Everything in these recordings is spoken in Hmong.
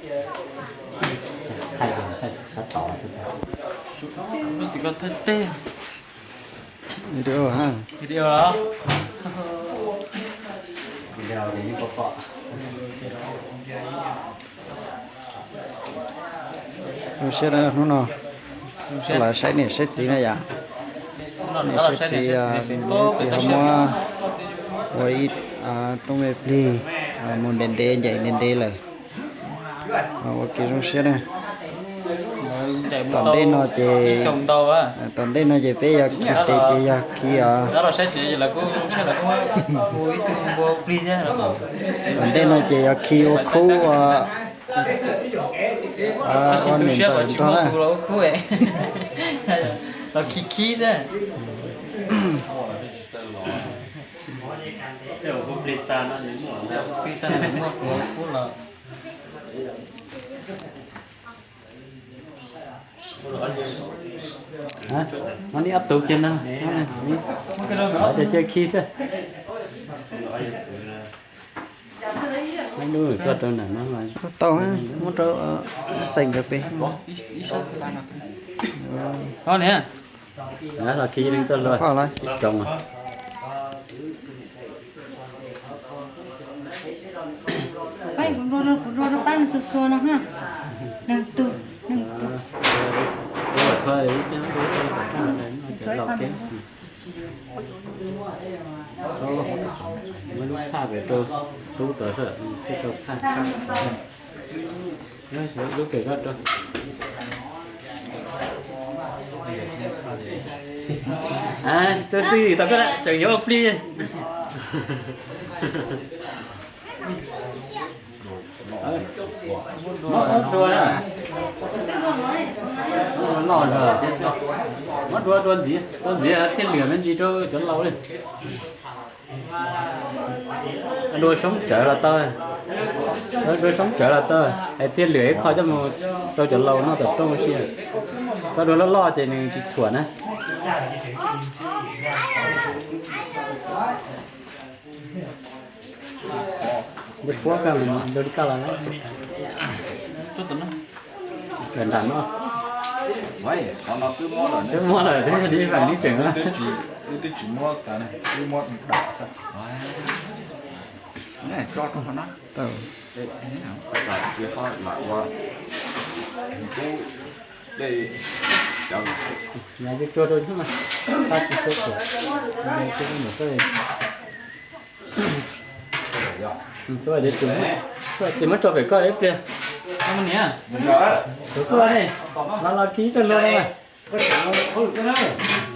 Thaij, thaij sab tod xwb. Video ha. Video los? Video ces yeej pom pom. Zoo siab na hnub no. Zoo siab. Lawv saib niam saib txiv na yom. Niam saib txiv, niam txiv ho muab ua ib rooj me plig mus ntev ntev ncaim ntev ntev lawm. Ua kev zoo siab na. Tom ntej no ces, tom ntej no ces peb yog khi tes ces yog khi os. Tom ntej no ces yog khi ua khub ua, ua niam ntxawm nrog na. Los khi khib xwb. No neb ob tug kiag no, ces cia khi xwb. Koj tau, muab rau xeem nkawd pem. Los khi li txoj hlua ib tsoom. Pab kuv nrog, kuv nrog rau pab nws xua xua no ha. Nws tug, nws tug. Muab lub phaj pem rau tub tod, thiaj tau phaj. Lub pem koj rau. Tus twg tau koj tseem yuav ua plig. Muab dua, muab dua, dua ntxiv, dua ntxiv thiaj lwam me ntsis rau cov laus li. Dua soob tsawv los tau, dua soob tsawv los tau, es thiaj lwam ib qho coj mus rau cov laus noj tom rooj ua si. Koj dua loj loj ces nws tsis txhuam na. Nws puab koj, nws dua li koj los. Nram no twb muab lawm, twb li feem li tseem. Wb twb tsis muab tas, wb muab dam xwb. Tso rau qhov no. Tsuag rau, tsis tshua, tsuag, tsuag, tsuag, tsis muab tso pem koj ib pliag. Tus koj ne, los los khi ib txoj hlua no mas.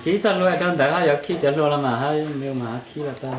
Khi ib txoj hlua rau ntawd ho yuav khi cov hlua los mas, mas ho khi los tau.